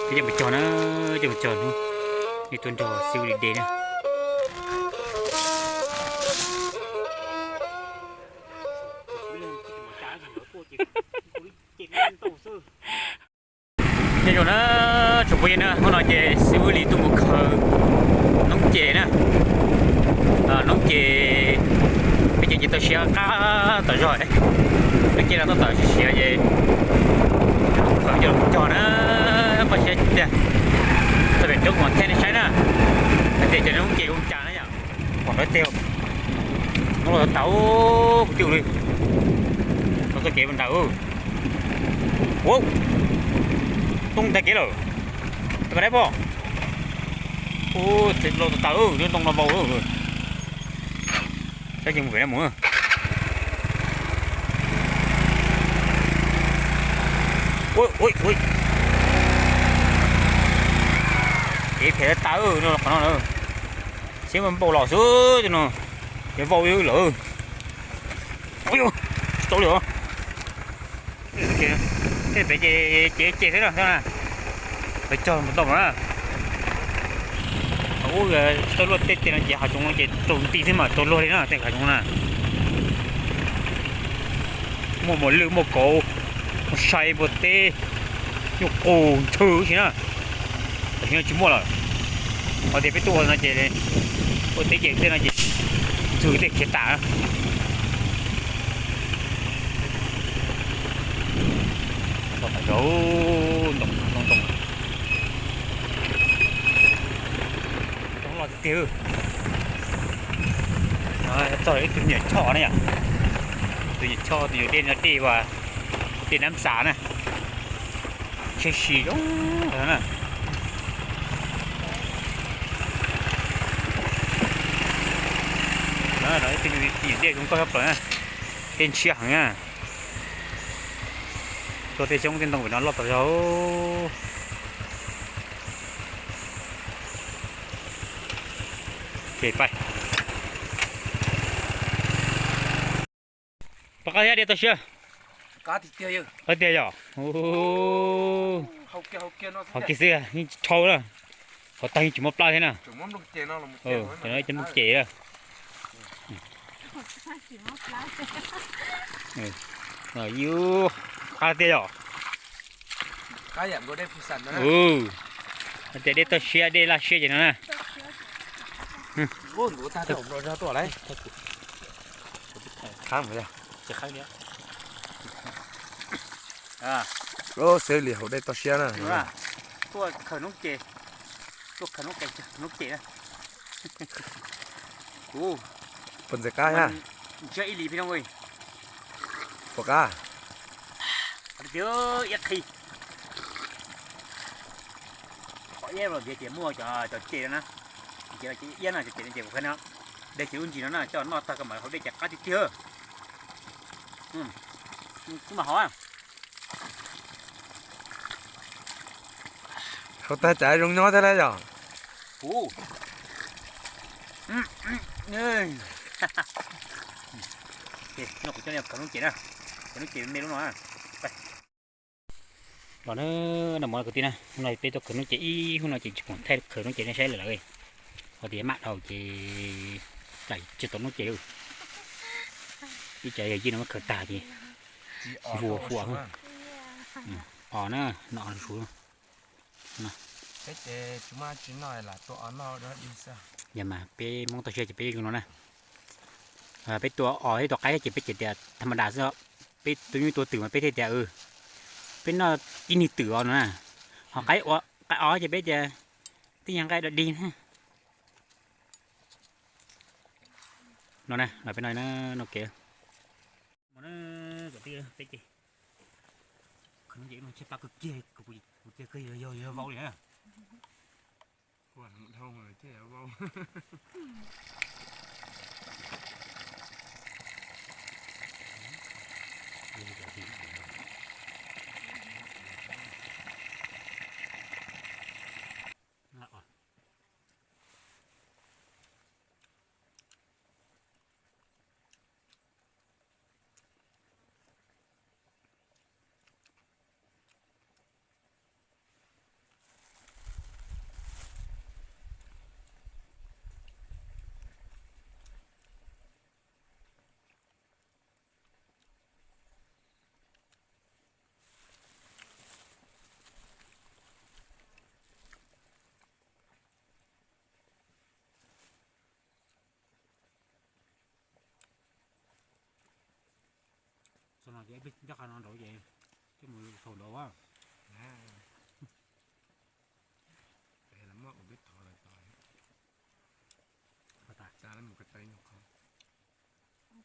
Coj mus cog na, coj mus cog hnub, ib tug nrog xib hwb li de na. Nyob zoo na, tsoom phooj ywg na, hnub no ces xib hwb li tuaj mus khaws noob ces na. Noob ces, peb ces ces tau siav qab tom zog, noob ces no tau tawm siav ces khaws coj los cog na, npaj siab tiag. Txog pem roob kuv mam thaij nej saib na, hais tias cov noob ces zoo cas na yom. Pom dawb teg, noob los tau kuv cwj li, los txoj kev ntawd. Ua, toob tag kev lawm, tau dab pom. Ua, txij los tau, ntoo no vau lawm. Saib ces mus pem no mus. Ua, ua, ua, kev phem tag no qhov no na. Siab npaum los xwb no, ces vau lawm. Ua, tsis tau li os. Tej pem ces ces ces xwb no, pem cog mus tau mas na. Ub, tsis tau luaj tej tiag no ces hav zoov no ces raug nti xwb mas tau luag li na tej hav zoov na. Muaj muas lwj muaj kauv, muaj sai muaj teb, nyuj qus ntshaw si na. Tam sim no tsis muaj lawm. Qhov tias peb tuaj ua no ces, ua teb ces tej no ces ntxhw tej khiav tas. Tau tas zog, ntoo ntoo ntoo los tiag tiag. Txog ib tug nyuam choj na yom, tus nyuam choj tus nyuam dej no dej uas dej nab xav na, tsheb si zoo na. Ib tug nyuam dej zoo nkauj tshaj plaws na, dej ntshiab heev na. Tuaj tej xyoob tej ntoo pem no loj tas zog. Pais, pab qab thiab dej toj siab. Qab tiag yom. Hauv kiag xwb yeej tsis dhau na. Hauv tag yeej tsis muaj plab thiab na. Cov no cov nplooj ces na. Qab tiag yom. Hais tias dej toj siab dej laj siab ces no na. Xws li hauv dej toj siab na. Tuaj khaws noob ces, tuaj khaws noob ces, noob ces na. Kuv, puas ntxim qab thiab? Ntshiab ib lis pheej no. Puas qab? Qab tiag, iab qhi. Qhov iab los vim tias muaj cov ces na, ces iab no, cov ces no ces kuv qhia no, de ces lub ntsis no na coj noj tag koj mam hau dej ces qab tiag tiag. Kuv mam hau. Hau tag cas zoo nyob thiab lauj yom. Kuv, no kuv coj nej khaws noob ces na, khaws noob ces me lub no. Los na, noj mov kwv tij na, hnub no peb tuaj khaws noob ces ib hnub no ces tsis khoom thaij khaws noob ces nej saib lawm lawm. Qhov tias maj dhau ces tsis tau noob ces. Ib co yawg yij no muab khaws tag ces npua huam. Os na, no suv. Yog mas peb Hmoob toj siab ces peb zoo no na. Peb tua os thiab tua qaib ces peb tseem tias thas ma das xwb, peb tua nyuj tua twm mas peb thiaj tias peb noj ib neg twm os no na. Ho qaib os ces peb tias twb yog nqaij dog dig na. No na, los peb no, no kev. Peb ces, ces pab kawg kiag, kuv tiag kawg yog vau li na. Ces peb nyob qhov no nraud ces coj mus thaum nraud.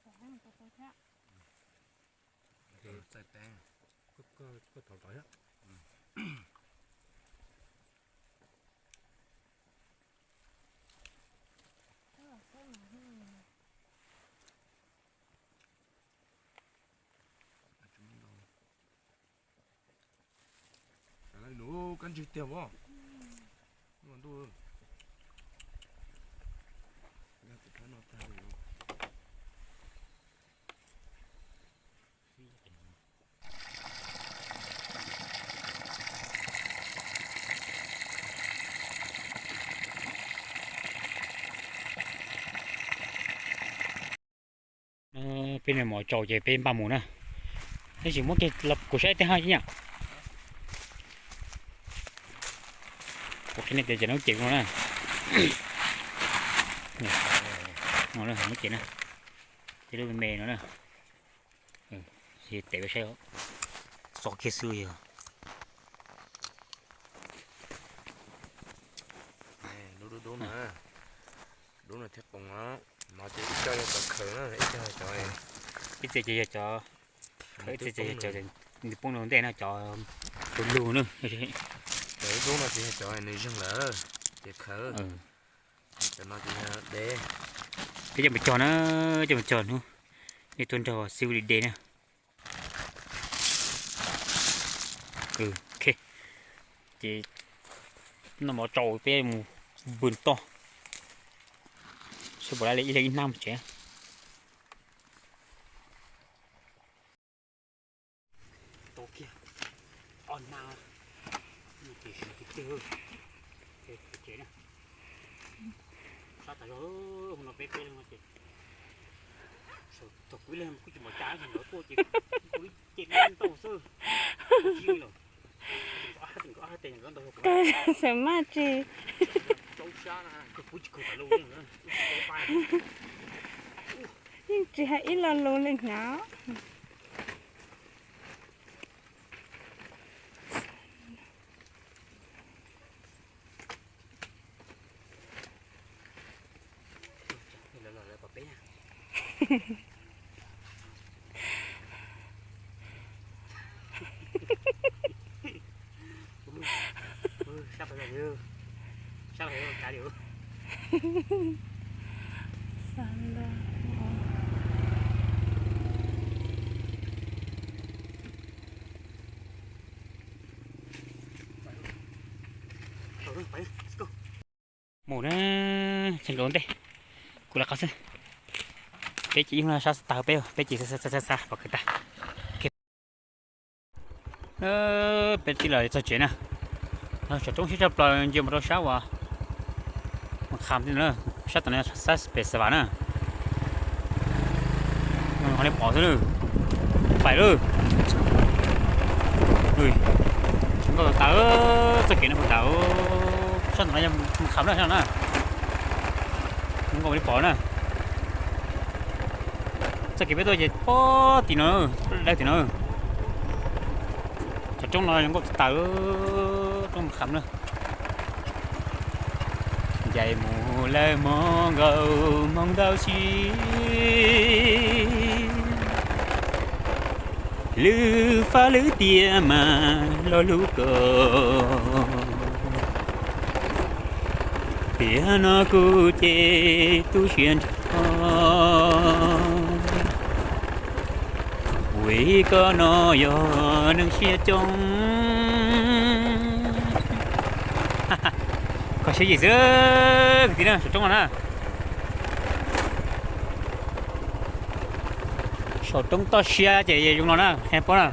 Koj thaum tod thiab. Nws kab ntswg tiag as. Ntuj, yog tus phab no tag li. Peb noj mov tsaus ces peb npaj mus na. Tab sis muab kiag los kuv saib tej haj yam. Kuv qhia nej tias cov no ces no na. No na, muab ces na. Ces lub me me no na. Tes saib, xov kiag xwb yog. Dub dub no thiab qoos no. No ces ib co yog cov khaws na, ib co yog cov, ib txhia ces yog cov khaws, ib txhia ces yog cov nws poob rau ntej no, cov lug lug na. Cov dub dub no ces yog cov nws zeeg lawm ces khaws. Cov no ces yog dev. Peb coj mus cog na, coj mus cog hnub nej tuaj nrog xib hwb li de na. Ok, ces noj mov tsaus peb mus vwm toj, seb puas laib li ib leeg ib hnab mus tsev. Tau kiag ob hnab, ces sawv kiag teg, ces tsev na. Sab tas zog, hmo no peb peb leeg no ces, thaum kuv ib leeg kuj tsis npaum cas, nkawd tuaj ces kuv ib ce ntau xwb. Kuv tsis los, nkawd ob tes nkawd ntau, xav maj tsis, kuv tsis khaws tas lus, yeej tsis hais ib lo lus li hnyav. Mus na, tsis nkaus ntej, kuv lawv qhov xwb. Peb ces ib hnub no sab tag peb, peb ces xa xa xa pom khwv tag. Peb tib los txog tsev na, tsom roob siab tshaj plaws ntsia mus rau sab uas Mas Kham, sab tom no sab pem Xav Vam na. Qhov nej pom xwb na, pais lawm. Nkauj tas tas, txoj kev no puas tas, sab tom no yog Mas Kham na, sab no na. Nkauj li pom na. Txoj kev peb tuaj ces pob tim no, dawb tim no. Cov roob no nkauj tas tas, roob Mas Kham na. Ncaim mus lawm hmo nkaus hmoo ntau si, lwm fab lwm tiam mas lo lus ko. Tiam no kuv ces tu siab nrho, vim koj no yog neeg siab coob. Kho siab yim xwb kwv tij na, saum roob no na. Saum roob toj siab ces zoo no na, qhia paub na.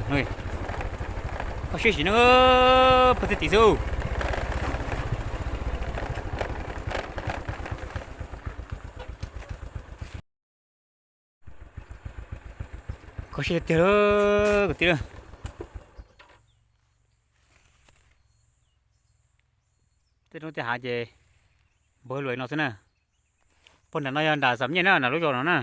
Kho siab yim no, pawg thwj tim xwb. Kho siab tiag tiag kwv tij. Tej roob tej hav ces npawg lus no xwb na. Puag nram no yog nram Xam Nyej na, nram lub zos no na.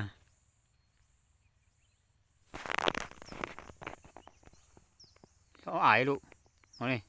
Tau ais lus no ne.